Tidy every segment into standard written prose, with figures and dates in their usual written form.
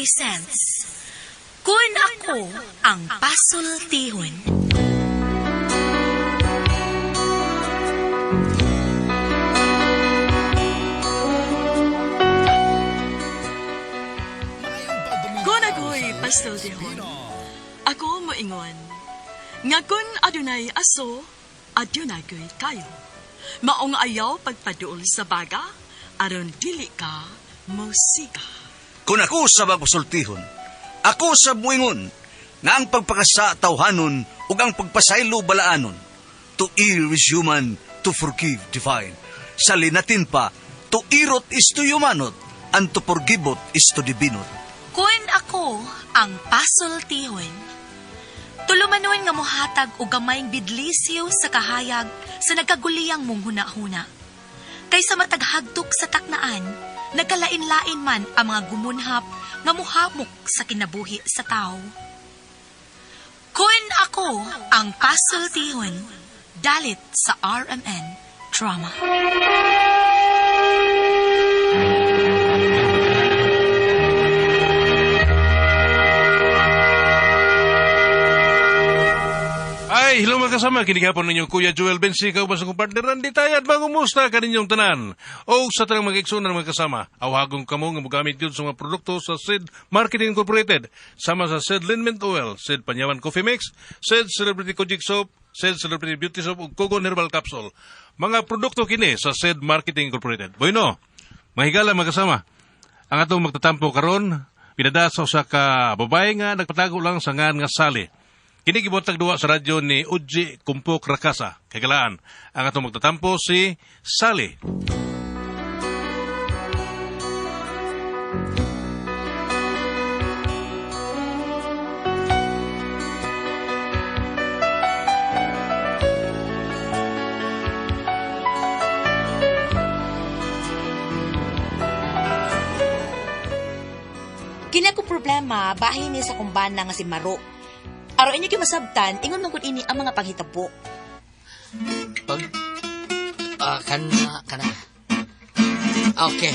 presents Kun Ako Ang Pasultihon. Kun ako'y pasultihon, ako moingon, nga kun adunay aso, adunay ko'y kayo. Maong ayaw pagpaduol sa baga, aron dili ka musika. Kung ako sa magpasultihon, ako sa muingon, nga ang pagpakasa tawhanon ug ang pagpasaylo balaanon. To err is human, to forgive divine. Sa linatin pa, to irot is to humanot, and to forgivot is to divinot. Kun ako ang pasultihon, tulumanon nga mohatag og gamayng bidlisiw sa kahayag sa nagkaguliyang mong huna-huna. Kaysa mataghagtok sa taknaan, nagkalain-lain man ang mga gumunhap nga muhamok sa kinabuhi sa tao. Kun ako ang pasultihon, dalit sa RMN Drama. Ay, hello mga kasama. Kini gihapon ninyo Kuya Joel Bensi, kauban sa akong partner Randy Tayad. Mangumusta kaninyong tanan? O sa tanang mga igsoon mga kasama, awhagong kamo nga mogamit yun sa mga produkto sa Sid Marketing Incorporated. Sama sa Sid Liniment Oil, Sid Panyawan Coffee Mix, Sid Celebrity Kojic Soap, Sid Celebrity Beauty Soap ug Kogon Herbal Capsule. Mga produkto kini sa Sid Marketing Incorporated. Bueno, mahigala mga kasama. Ang atong magtatampo karon, pinada sa usa ka babae nga nagpatago lang sa ngan nga Sally. Kini gibotag duwa sa radyo ni Uji Kumpok Rakasa. Kagalaan, ang atong magtatampo si Sally. Kini akong problema, bahin ni sa kumbana nga si Maro. Aron inyo masabtan, ingon man gud ini ang mga panghitabo. Pag kana kana. Okay.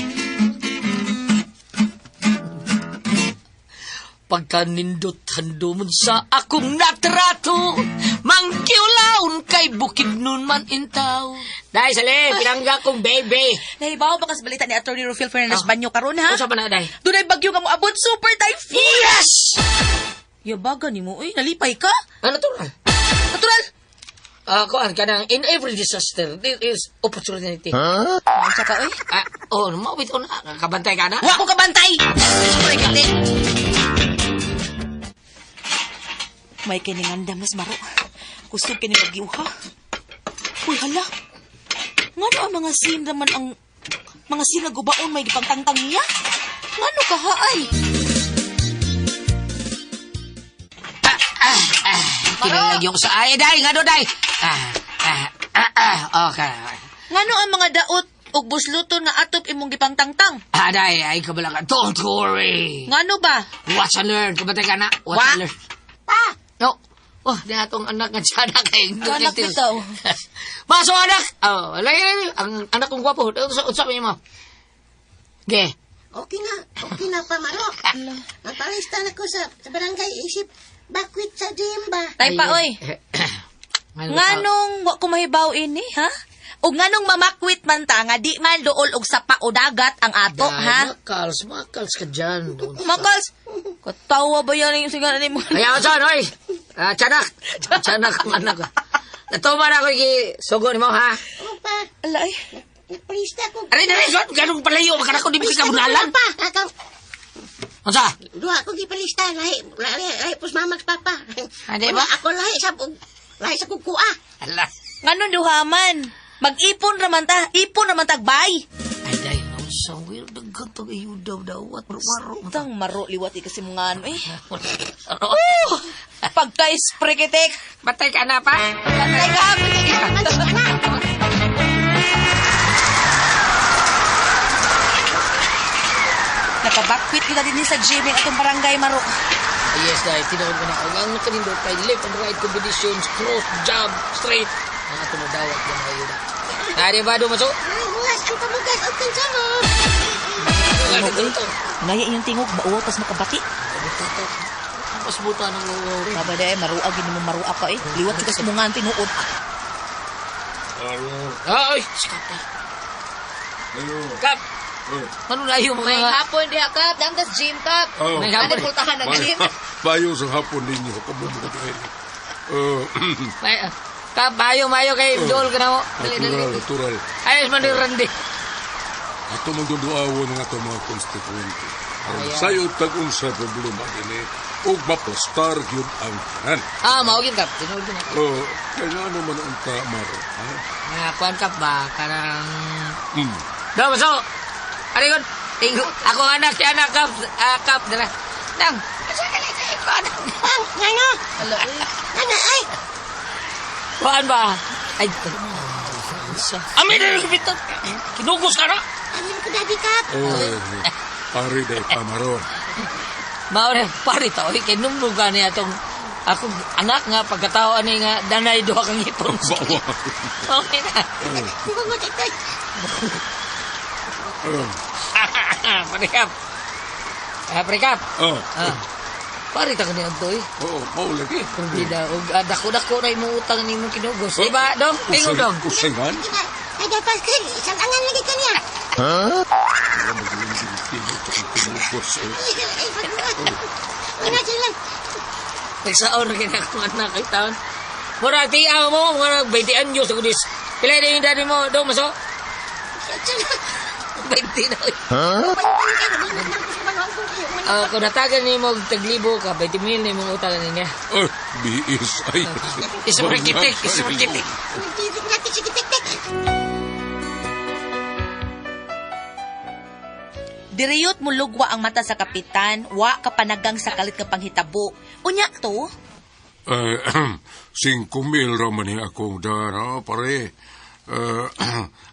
Pagkanindot handumon sa akong natrato, mangkiulaon kay bukid nun man intaw. Day, sali, pinangga kong baby. Nahibaw ba ka sa balita ni Attorney Rufil Fernandez Banyo karon ha? Unsa pa na, day? Dunay bagyo nga moabot, super typhoon. Yes! Yabaga nimo oy, nalipay ka? Ah, natural. Natural. Kuan kanang in every disaster, there is opportunity. Unsa ka oy? Ah, oh, mawit na. Kabantay ka na? Wa ko kabantay. Sorry, May kininganda mas Maro. Kusog kini bagyo ha. Uy, hala. Ngano ang mga sim naman ang mga sim nga gubaon may gipangtangtang niya? Ngano ka ha ay? Kinalagyo ko sa ay, day, ngano, day? Okay. Ngano ang mga daot ug busluton nga atop imong gipangtangtang? Ah, day, ay kabala ka. Don't worry. Ngano ba? Watch and learn. Kabantay ka na. Watch Wa? and learn. Pa! No. Oh, di atong anak nga siya na kay. Anak bitaw. Maso anak! Oh, lagi, lagi. Ang anak kong gwapo. Unsa pa mo? Ge. Okay na pa, Maro. Nagpalista na ko sa barangay isip bakwit sa gym ba? Tay pa oy. Nganong wa ko mahibaw ini, ha? Ug nganong mamakwit man ta nga di man duol og sapa o dagat ang ato, ha? Makals, makals ka dyan. Makals. Katawa ba yan yung sigara ni mo? Ayaw, son, oy! Ah, tiyanak. Tiyanak ang anak ko. Natuma na ako iki-sugo ni mo, ha? Oo pa, Alay. nagpalista ko. Aray, aray, son! Ganong palayo, makanak ko di mo kabunalan. Pa, akaw, Unsa? duha ko gipalista, lahi, lahi, lahi, pus mamag papa. Ah, di ba? Ako lahi sa, lahi sa kukua. Ala. Nganong duha man? Mag-ipon raman ta, ipon raman tag bay. Ay, day, unsa weird daghan tag ayuda dawat maro. Tang maro liwat eh, kasi mga ano eh. Oh! Pagka-spray kitik. Batay ka na pa. Bantay ka. Napabakwit kita din sa gym ng atong barangay maro. Yes, day, tinuod ko na. Ang nakanindot kay left and right combinations, cross, jab, straight. Ang ato mo dawat ng ayuda. Ari ba, dumaso? Ay, bukas, ang pamugas, ang kansamo. tingog eh. Naya iyong tingog, mauwaw tas makabati. Mas buta ng loro. Baba day, maruag gini mo marua ka eh. Liwat ka sa mga tinuod. Ay, sikap eh. Kap! Ano na yung mga... May hapon diha kap, damdas gym kap. Oh. May hapon. Ano pultahan ng gym? Bayo sa hapon ninyo, kabubukod kayo. May, kap, mayo, mayo kay Dol ka na mo. Dali, dali. Natural, natural. Ayos man yung randi. Ato magduduawon ng ato mga konstituente. Aron sayo tag unsa problema dinhi ug maplastar gyud ang tanan. Ah, maugin kap. Tinuod na. Oh, kaya ano man ang maro, ha? Nga, kuan kap ba? Karang... Mm. Do, maso! Arigon! Tingo. Ako ang anak, si anak kap. Ah, kap, dala. Nang! Asa ka lang sa iko, anak? Ang, ngano? Ngano, ay! Kuan ba? Ay, Amin na rin kapitan! Kinugos ka na! Amin ko, Daddy Kap. Oh, pare day ka maro. Mao na, pare ta, oy, kay numnog ka niya atong akong anak nga pagkatao ani nga danay duha kang ipon. Bawa. Okay na. Bungot ito. Oh, Pare kap. Ah, pare kap. oh, Ah. Pare ta kani adto eh. oh, mao lagi. Kung bida og ah, dako-dako na imong utang nimo kinugos. Di ba, dong? Tingog dong. Kusay man. Di ba? Ay, dapat ka, isang angan lagi ka niya. Wala maglindig-tindig ito kung kinugos. eh. Ay, ay, pagbuhat. Ano sila? Nagsaon na kini akong anak ay taon. Mura tiaw mo, mura 20 anyos ako dis. Pila na yung daddy mo, dong maso? 20 na. oy. Ah, kung natagan nimo og taglibo ka, 20 mil na imong utang niya. Ay, biis ay. Isa pa kitik, isa pa kitik. Diriyot mo lugwa ang mata sa kapitan, wa ka panagang sa kalit nga panghitabo. Unya to, Eh, 5,000 raman ni akong dara, pare. Eh,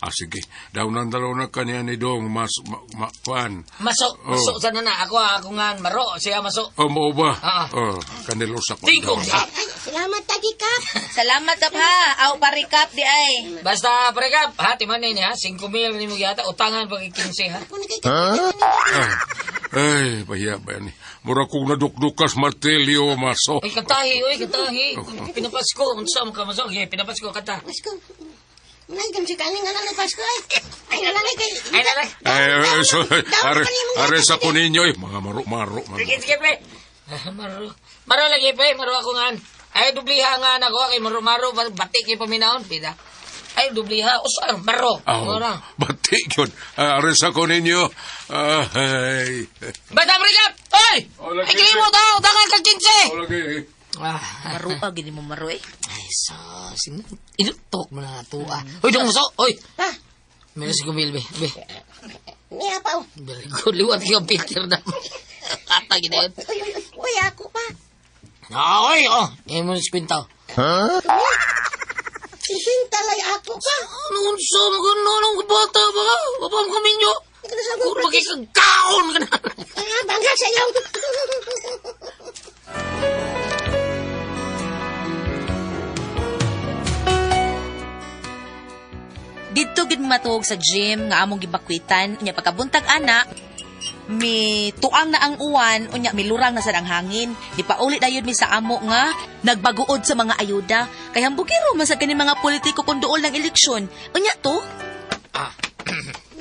sige, daw nang dalaw na kanya ni Dong mas ma, ma, kuan. Maso, maso Oh. sana na. Ako, ako nga, maro, siya maso. Oh, mao ba? Ah. Oh, kanilo sa Tingkong sa. Ay, salamat, Daddy Kap. salamat kap ha, aw parikap di ay. Basta, pre kap, ha, timanin ha, 5 mil ni mo yata, utangan pag 15 ha. Ako na kay Kap. Ah, ay, pahiya ba yan? Mura kong nadukdukas martilyo, maso. Uy, katahi, uy, katahi. Pinapasko, unsa mo ka maso? Okay, pinapasko, kata. Pasko. Nay, gamsi kaning nga lang Pasko ay. Ay, nalalay kay. Ay, nalalay. Ay, ay, so, Daw- are, daw- are sa ko ninyo, eh, mga maro-maro. man. Sige, sige, pre. Ah, Maro. Maro lagi, pre, maro ako nga. Ay, dubliha nga na ako, kay maro, maro, batik yung paminahon, pida. Ay, dubliha, usar, maro. Aw, Maro. batik yun. Ah, are sa ko ninyo. Ay. Basta, pre kap! Oy! Oh, lagi, Ay, kilimot, ha, utangan ka 15! Oh, lagi. Ah, Marua gini mo maro eh. Ay, sa, sin inutok mo na ito, ah. Hoy, dong, maso, oy! Pa, Meron si Gumil, be. Be, niya pa. oh. very good. Liwat yung Peter na. Ata, ginayon. Uy, uy, uy, uy, ako pa. Ah, oy, oh. Ngayon mo si Quintaw. Sisintalay ako pa. Ano, unsa, magano, anong bata ba ka? Wapam kami nyo. Ikaw na sa Kung magkikagkaon ka na. Ah, bangga sa iyo. Didto gid matuog sa gym nga among gibakwitan unya pagkabuntag ana mi tuang na ang uwan unya milurang na sad ang hangin di pa uli dayon mi sa amo nga nagbaguod sa mga ayuda kay hambugiro man sad kani mga politiko kun duol ng eleksyon unya to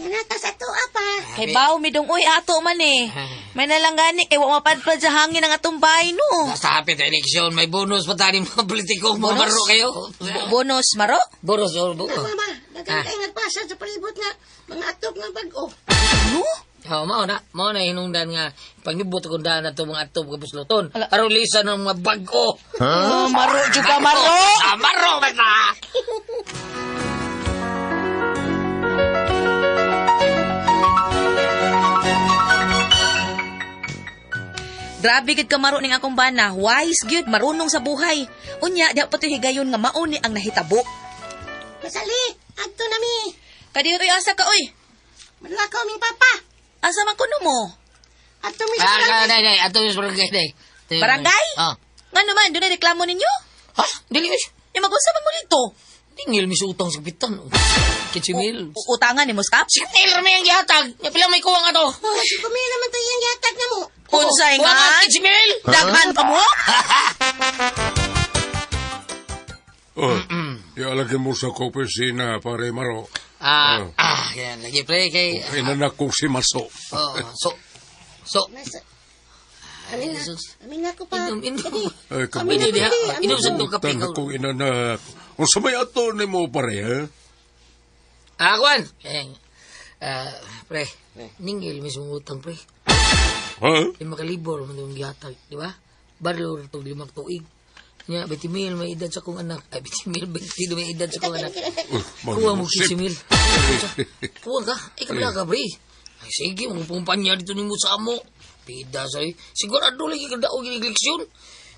Nata sa tuwa pa. kay baw mi dong uy ato man eh may nalanggani kay wa mapadpad sa hangin ang atong bahay no Basta hapit na eleksyon, may bonus pa tayo mga politiko. Mga Bonus? maro kayo. Bonus maro Bonus, oh, bonus. Mama, daghang kay nagpasa sa palibot nga mga atop nga bag-o. no Oh, mao na hinungdan nga pangyubot kung daan na to mga atop kapusluton. Ala. Aron lisa ng mga bag-o. Oh, maro jud ka maro Ah, maro man na. Grabe gid ka maro ning akong bana, wise gyud, marunong sa buhay. Unya diha pa to higayon nga mao ni ang nahitabo. Masali, adto na mi. Kadiyo oy asa ka oy? Malakaw ming papa. Asa man kuno mo? Adto mi sa Ah, barangay. day, day, ato yung barangay, day. Ato yung Barangay? Ah. Nga naman, doon reklamo ninyo? Ha? Dili, uy. Yung mag-usa man mo dito. Tingil mi sa utang sa kapitan. 15,000. Utangan ni mo, Skap? 5,000 rami ang gihatag. Nya pila may kuwang ato. 5,000 naman tayo ang yatag na mo. Unsay nga? Kuwang ang 15,000. Daghan ka mo? Oh, ialagin mo sa opisina, pare Maro. Ah, Oh. ah, yan lagi pre kay Inanak kong si Maso. oh, so so Mas, amin na, Jesus. amin na ko pa. Inom, inom. Daddy, Ay, amin na ko, Hindi, daddy. Amin inom sa na ko. tong kape. Kapitan akong inanak. Unsa may ato ni mo, pare, ha? Ah, Kwan. Eh, ah, pre, ningil mismo utang pre. Ha? 5,000 man yung gihatag, di ba? Barlo ra tog 5 tuig. Nya 20,000 may edad sa kong anak. Ay 20,000, 22 may edad sa kong anak. Kuha mo 15,000. Kuha ka. Ay kabila ka, pre. Ay sige, mga kumpanya dito nimo sa amo. Pida sa sigurado lagi ka daog ini eleksyon.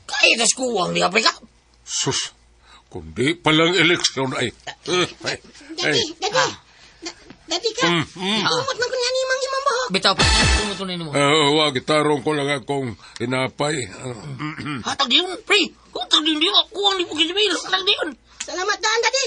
Kaya tas kuwang niya pre ka. Sus, kundi palang eleksyon ay. Ay, ay. Daddy, daddy. Daddy ka. Kumot man ko nga ni Mang Imang buhok. Bitaw pa, tumutunin mo. Ah, wag, itarong ko lang akong tinapay. Hatag yun, pre. Hatag yun, di ba? Kuwang ni mo 15,000. Hatag yun. Salamat daan, daddy.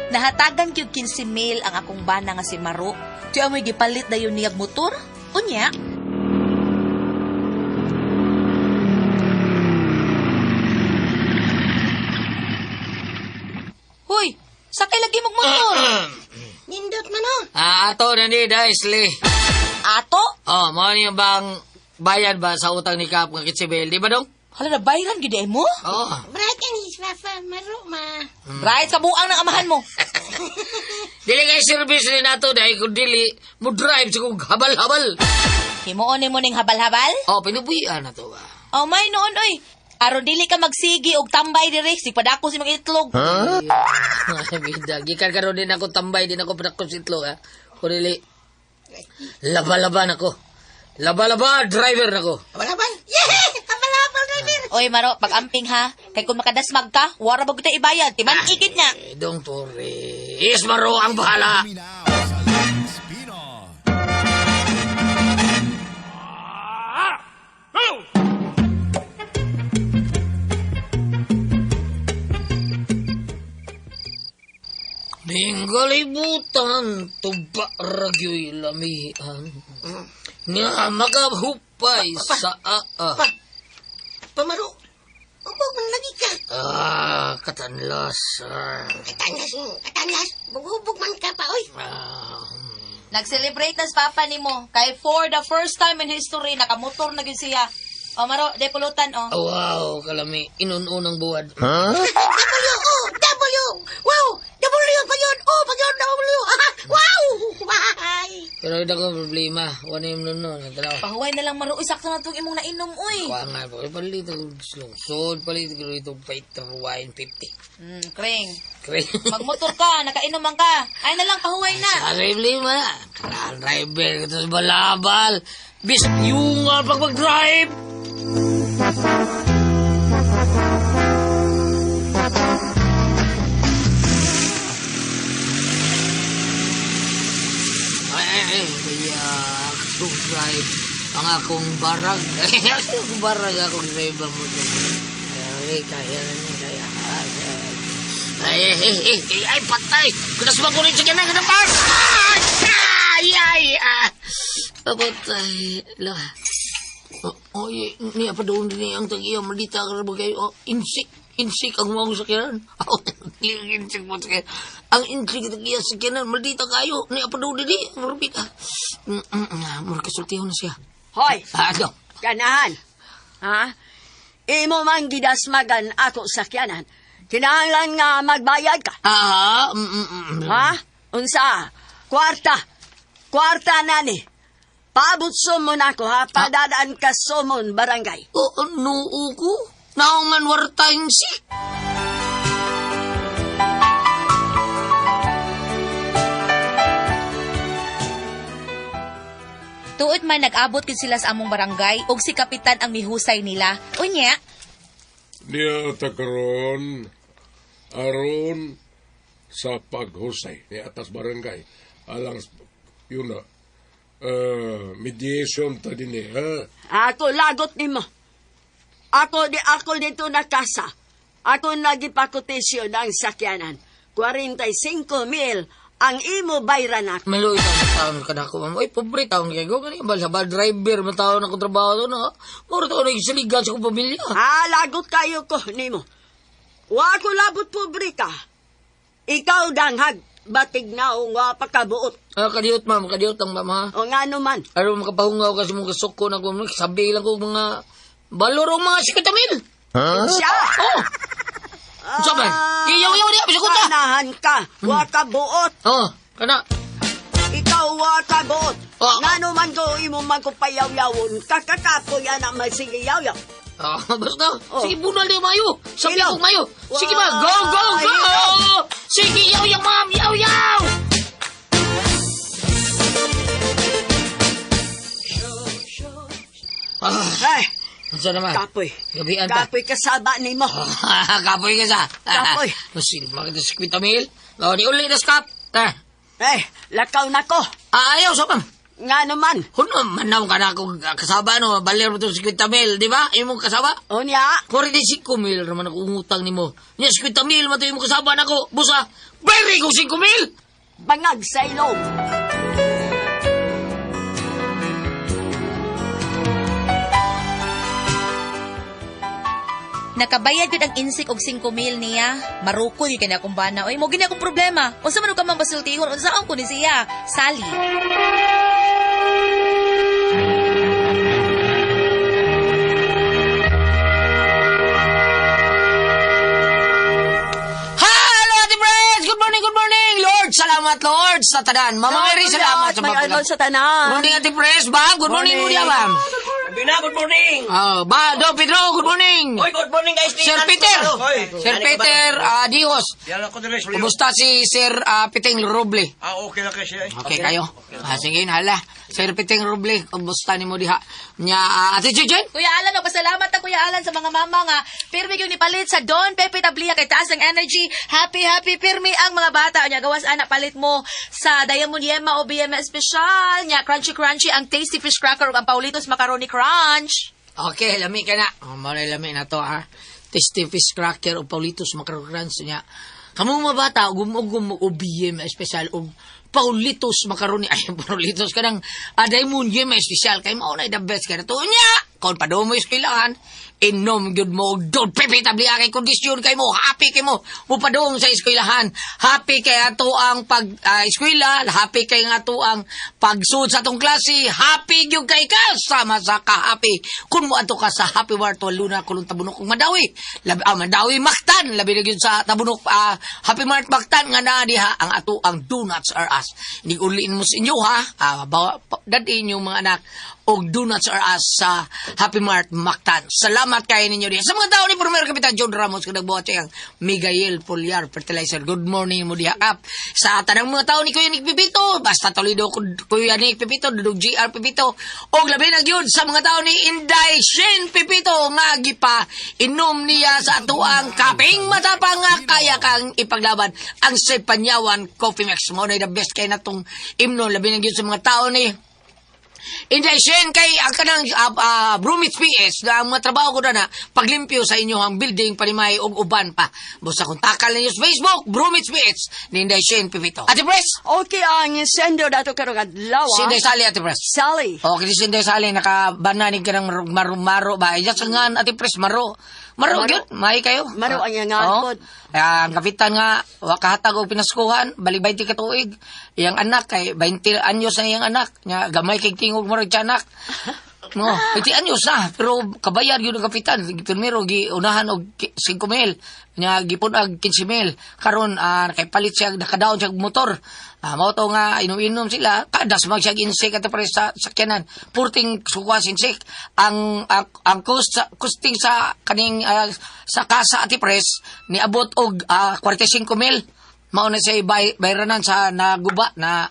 Nahatagan gyud 15,000 ang akong bana nga si Maro. Ti amoy gipalit dayon niyag motor. Unya, Hoy, sakay lagi mong motor. Nindot man oh. Ah, ato na ni Daisly. Ato? Oh, mao niyo bang bayad ba sa utang ni Kap nga 15,000, di ba dong? Hala na bayran gyud ay mo? Oh. Bright and his papa, maro ma. Right sa buang ng amahan mo. Dili kay service ni nato dahil kung dili mo drive sa kong habal-habal. Himuon nimo ning habal-habal? Oh, pinubuhian na to ba? Oh, may noon oy. Aron dili ka magsigi og tambay dire, sigpadako si mga itlog. Ay, bida. Gikan karon din ako tambay, din ako padako sa itlog, ha. Kung dili, laba-laba na ko. Laba-laba, driver na ko. Habal-habal. Yeah! Habal-habal, driver. Oy Maro, pag-amping ha. Kay kung makadasmag ka, wara ba kita ibayad? Timan ikit niya. Eh, don't worry. Ismaro ang bahala. Ninggalibutan, tuba ragyo'y lamian. Nga makahupay sa aa. Pa, pamaro. Ubog man lagi ka. Ah, katanlas. Ah, Katanlas, katanlas. Bugubog man ka pa, oy. ah. Nag-celebrate na sa papa nimo kay for the first time in history nakamotor na gyud siya. O Maro, de pulutan o. Oh, wow, kalami. Inun-unang buwad. W, O, W. Wow! W pa yun. O, pa yun. W. Ah, wow! Ay. Pero hindi ko problema. Wala yung nun nun. Tanaw. Pahuway na lang Maro, uy, sakto na tong imong nainom uy. Kuha nga po. Palit ko lungsod. Palit ko ito fighter wine 50. Kring. Kre. Magmotor ka, nakainom man ka. Ay na lang, pahuway na. Sa problema na. Karaan driver ko sa balabal. Bisag yung nga pag mag-drive. Ay, ay, ay, kaya akong drive ang akong barag. Ay, akong barag, akong driver mo. Ay, kaya na niya, kaya. Ay, ay, ay, ay, ay, ay, ay, patay! Kunas ba ko rin siya na, kanapas! Ay, ay, ay! Patay, la. Oh, oy, niya pa doon din ang tag-iya, maldita ka na ba kayo? Oh, insik, insik ang mga sakyanan. Oh, insik mo sakyanan. Ang insik tag-iya sakyanan, maldita kayo. Niya pa doon din eh, marbita. Mura kasultiho na siya. Hoy, Ah, ano? ganahan. Ha? Imo man gidasmagan ako sakyanan. Kinahanglan nga magbayad ka. Ah, Ha? Unsa? Kwarta. Kwarta na ni. Paabot sumon ako ha. Padadaan ka sumon barangay. Oh, ano ko? Naungan warta insik. Tuod man nag-abot gid sila sa among barangay ug si kapitan ang mihusay nila. Unya, Niya takaron aron sa paghusay ni atas barangay alang yun na Mediation ta din eh, ha? Ako lagot nimo. Ako di ako dito nakasa. Ako nagipakotisyon ang sakyanan. 45,000 ang imo bayran ako. Maluoy taon taon ka na ako, ma'am. Uy, pobre taon kayo. Gani ba sa bad driver man taon ako trabaho to, no? Mura taon nagsiligan sa akong pamilya. Ah, lagot kayo ko nimo. Wa ko labot pobre ka. Ikaw danghag batig na o nga pakabuot. Ah, kadiyot, ma'am. Kadiyot lang, ma'am, ha? O nga naman. Aron makapahungaw kasi mong kasuko na ko. Sabi lang ko mga balor ang mga 50,000. Siya. Oh! Unsa man? Iyaw-iyaw niya, bisag unsa. Kanahan ka. Wa ka buot. Oh, kana. Ikaw wa ka buot. Ah. Ngano man ko imo man ko payaw-yawon. Kakakapoy ana magsigiyaw-yaw. Ah, basta. Oh. Sige, bunal niya mayo. Sabi Ilaw. ko mayo. Sige ba, go, go, go! Sige, yaw, yaw, ma'am, yaw, yaw! Ah, Ay, unsa naman? kapoy. Gabian ta. Kapoy kasaba nimo. Kapoy ka sa. Kapoy. Masil, makita sa 50,000. Oh, ni uli na skap. Ah, Eh, lakaw na ko. ah, ayaw sa ma'am. Nga naman. Huno, manaw ka na akong kasaba, no? Baler mo itong 50,000, di ba? Imong kasaba? Unya. 45,000 naman ako ungutang nimo. Nya 50,000 man to imong kasaba nako. Busa, beri ko 5,000. Bangag sa ilong. Nakabayad yun ang insik og 5,000 niya. Marukoy yun kanya akong bana. Oy, mo gini akong problema. Unsa man og ka man basultihon, unsaon ko ni siya? Sally. Hello, Ate Friends! Good morning, good morning! Lord, salamat Lord sa tanan. Mama Mary, salamat sa May mga alon sa tanan. Good morning, Ate Friends. Bam, good morning, morning. Bam. Bina, good morning! Oh, ba, Do Pedro, good morning. Oy, good morning guys! Sir Peter. Sir Peter Dios. Yan ako dili, Sulyo. Kumusta si Sir Piting Roble? Ah, okay lang kasi eh. Okay, kayo. Ah, sige, hala. Sir Piting Roble, kumusta nimo diha? Nya, Ate Jejen? Kuya Alan, pasalamat ta Kuya Alan sa mga mama nga. Pirmi yung nipalit sa Don Pepe Tablia kay taas ang energy. Happy, happy, pirmi ang mga bata. Nya gawas ana palit mo sa Diamond Yema o BM Special. Nya crunchy crunchy ang tasty fish cracker ug ang Paulitos Macaroni Crunch. Okay, lami ka na. Oh, mao na lami na to, ha. Tasty fish cracker o Paulitos Macaroni Crunch niya. Kamu mga bata, gumugum o BM espesyal o Paulitos Macaroni. Ay, Paulitos ka ng Diamond Yema espesyal. Kay mao na the best ka na to. Nya! Kung padomo eskwelahan, inom gyud mo og Don Pepe Tablia kay kondisyon kay mo, happy kay mo. Mupadong sa eskwelahan. Happy kay ato ang pag eskwela, happy kay nga ato ang pagsud sa atong klase, happy gyud kay ka sama sa ka happy. Kun mo ato ka sa Happy War to Luna kulong Tabunok ug Madawi. Labi, Madawi Mactan, labi na gyud sa Tabunok Happy Mart Mactan nga naa diha ang ato ang Donuts R Us. Hindi uliin mo sa inyo ha. Dadin yung mga anak og Donuts R Us sa Happy Mart Mactan. Salamat kayo ninyo diha. Sa mga tao ni Premier Kapitan John Ramos kung nagbuhat siyang Miguel Pulyar Fertilizer. Good morning mo diha kap. Sa tanang mga tao ni Kuya Nick Pipito, basta Toledo Kuya Nick Pipito, Dudong GR Pipito, og labi na gyud sa mga tao ni Inday Shin Pipito nga gipa inom niya sa atuang kaping matapang nga kaya kang ipaglaban ang Sepanyawan Coffee Mix. Mo na the best kay natong imno labi na gyud sa mga tao ni Inday Shen kay ang kanang Brumits PS na ang mga trabaho ko na paglimpyo sa inyo ang building panimay og uban pa. Busa kung takal ninyo sa Facebook, Brumits PS ni Inday Shen Pipito. Ate Pres! Okay, ang sender dato karong adlaw. Si Inday Sally, Ate Pres. Sally. Okay, si Inday Sally, nakabananig ka ng maro-maro ba? Iya sa nga, Ate Pres, maro. Maro, Maro. gyud, may kayo. Maro ang iyang Oo. ngakod. Ang kapitan nga, wa kahatag og pinaskuhan, balik 20 ka tuig. Iyang anak kay 20 anyos na iyang anak. Nya gamay kay tingog mo siya anak. No, 20 anyos na, pero kabayad gyud ang kapitan. Primero gi unahan og 5,000, nya gipun-ag 15,000. Karon kay palit siya nakadaon siya og motor. Mao to nga inom-inom sila, kadas mag siya insect at pare sa sakyanan. Purting suwas insect ang cost costing sa kaning sa kasa ati pres niabot og 45,000. Mao na siya bayranan sa naguba na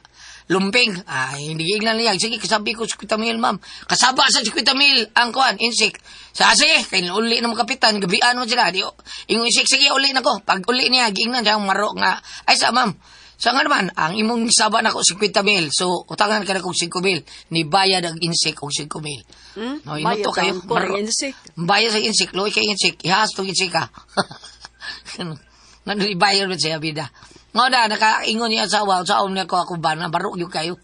lumping. Ay, hindi giingnan niya. Sige, kasabi ko 50,000, ma'am. Kasaba sa 50,000 ang kuan, insect. Sa sige, kay uli na mo kapitan, gabian mo sila. Di, ingon insect, sige, uli na ko. Pag uli niya, giingnan siya, maro nga. Ay sa, ma'am. Sa nga naman, ang imong saba nako 50 mil. So, utangan ka na kong 5 mil. Ni bayad ang insik og 5 mil. No, Bayad inuto kayo. ang kurang insik. Bayad sa insik. Luoy kay insik. Ihas tong insik ha. Nga ibayad man siya bida. Nga na, nakaingon niya asawa. Sa niya ko ako ba na baro yun kayo.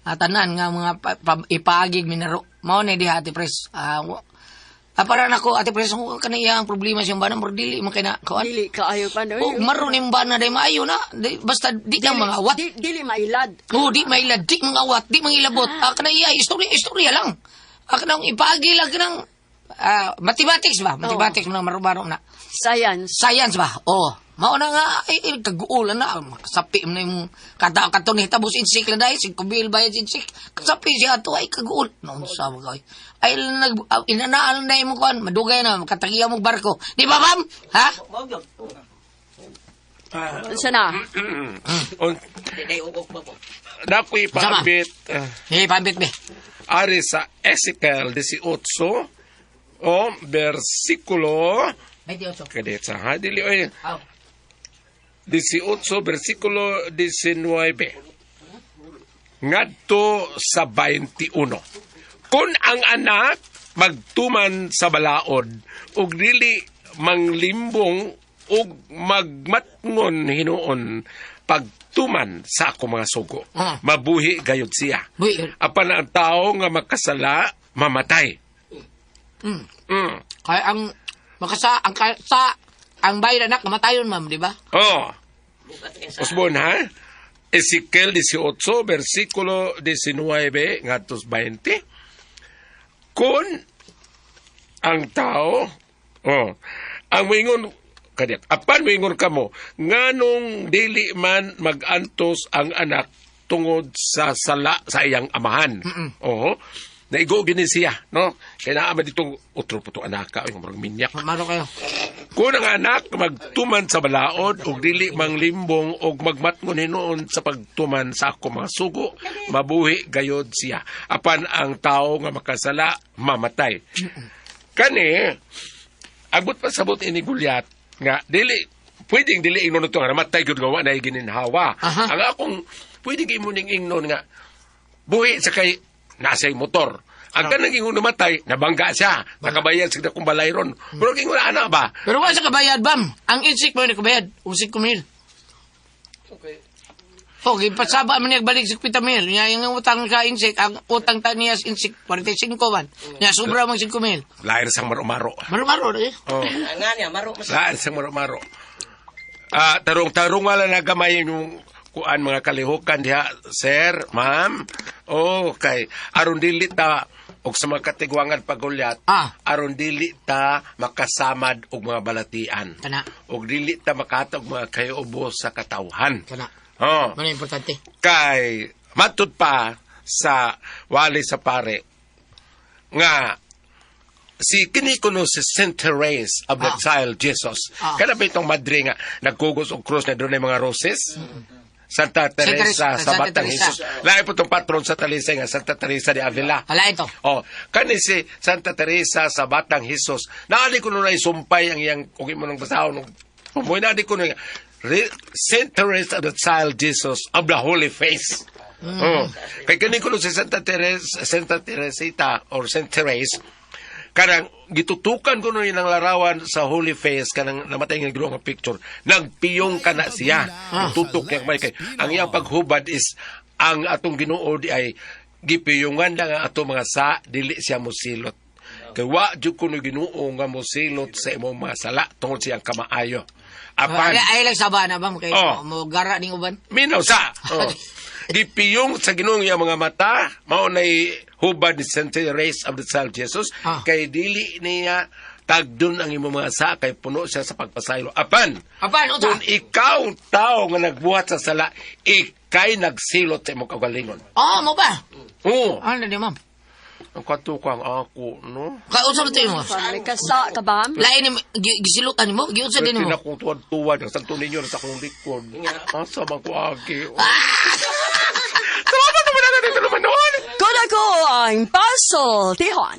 Tanan nga mga ipaagig minaro. Mao na diha, Ate Pres. Para nako Ate Pres, kung kaniya ang problema siyang bana, murag dili man kay na kuan. Dili kaayo pa no. Oh, maro ni bana day maayo na. Di, basta di lang mga awat. Dili mailad. Oh, di mailad, di mga awat, di mga ilabot. Kanang iya, istorya, istorya lang. Kanang ipaagi lang kanang mathematics ba? Mathematics man maro-maro na. Science. Science ba? Oh. Mao na nga ay, ay kaguulan na kasapi mo na yung kata kato ni tabos insik na dahil 5 mil bayad insik kasapi siya ato ay kaguul noon sa mga ay ay nag inanaal na imong kuan madugay na makatagiya mong barko di ba, ma'am, ha? Unsa na? Nakoy paambit Eh, paambit be. Ari sa Ezekiel 18 o versikulo 28. kadetsa ha dili oy. Aw. 18 versikulo 19 ngadto sa 21. Kung ang anak magtuman sa balaod ug dili manglimbong ug magmatngon hinuon pagtuman sa ako mga sugo, mabuhi gayud siya. Buhi. Apan ang tao nga makasala mamatay. Kaya ang makasa ang sa ang bayad anak kamatayon, ma'am, di ba? Oh. Usbon ha? Ezekiel 18, versikulo 19 ngadto 20. Kung ang tao, oh, ang moingon kadiyat, apan moingon kamo, nganong dili man magantos ang anak tungod sa sala sa iyang amahan. Oo. Naigo gini siya, no? Kaya naa man ditong utro po to anaka, ay murag minyak. Maro kayo. Kung ang anak magtuman sa balaod ug dili manglimbong og magmatngon hinuon sa pagtuman sa ako mga sugo, mabuhi gayod siya. Apan ang tao nga makasala mamatay. Kani agbot pa sabot ini Gulyat nga dili pwedeng dili ingnon to nga namatay gyud nga wa na gininhawa. Ang akong pwedeng imo ning ingnon nga buhi sa kay nasa motor. Ang kanang ingon namatay, nabangga siya. Nakabayad sa akong balay ron. Pero ingon ana ba? Pero wa sa kabayad, bam. Ang insik mo ni kabayad, usik ko mil. Okay, pasaba man niya balik sa 50 mil. Niya yung utang sa insik, ang utang ta niya sa insik 45 man. Niya sobra mang 5 mil. Lair sang maro-maro. Maro-maro eh. Oh. Nga niya, maro mas. Lair sang maro-maro. Tarong-tarong wala na gamay yung kuan mga kalihukan diha, sir, ma'am. Okay. Aron dili ta og sa mga katigwangan pagulyat, aron dili ta makasamad og mga balatian. Kana. Og dili ta makahatag mga kayubo sa katawhan. Kana. Oh. Mano importante. Kay matud pa sa wali sa pare nga si kini kuno si Saint Therese of the Child Jesus. Kana ba itong madre nga nagkugos og krus na dunay mga roses? Santa Teresa Teresa, sa Santa Batang Teresa. Jesus. Lahi po itong patron sa Talisay nga Santa Teresa de Avila. Hala ito. Oh, kani si Santa Teresa sa Batang Jesus. Naali ko na isumpay ang iyang kung imo nang basahon nung Pumoy na ko na Saint Teresa of the Child Jesus of the Holy Face. Oh. Kay kani ko si Santa Teresa, Santa Teresita or Saint Therese kanang gitutukan ko nun ang larawan sa Holy Face kanang namatay nga Ginoo nga picture nagpiyong kana siya tutok niya kamay kay ang iyang paghubad is ang atong Ginoo di ay gipiyungan lang ang atong mga sa dili siya mosilot kay wa jud kuno Ginoo nga mosilot sa imong mga sala tungod siyang kamaayo apan Ay, ay lang saba na bam kay Oh. mo gara ning uban. Minaw sa. Oh. Gipiyong sa Ginoo iyang mga mata, mao nay hubad ni Saint Therese of the Child Jesus, kay dili niya tagdon ang imong mga sa kay puno siya sa pagpasaylo. Apan, Apan, unsa? kung ikaw tao nga nagbuhat sa sala, ikay nagsilot sa imong kaugalingon. Oh, mo ba? Oo. Ano di, ma'am? Ang katukang ako, no? Ka unsa ba tayo mo? May kasa ka ba? Lain ni gisilutan nimo, giunsa din Pwede mo. na akong tuwad-tuwad. Ang santo ninyo na sa akong likod. Asa man ko agi. Salamat naman na dito naman noon! Kuna ko ang pasultihon.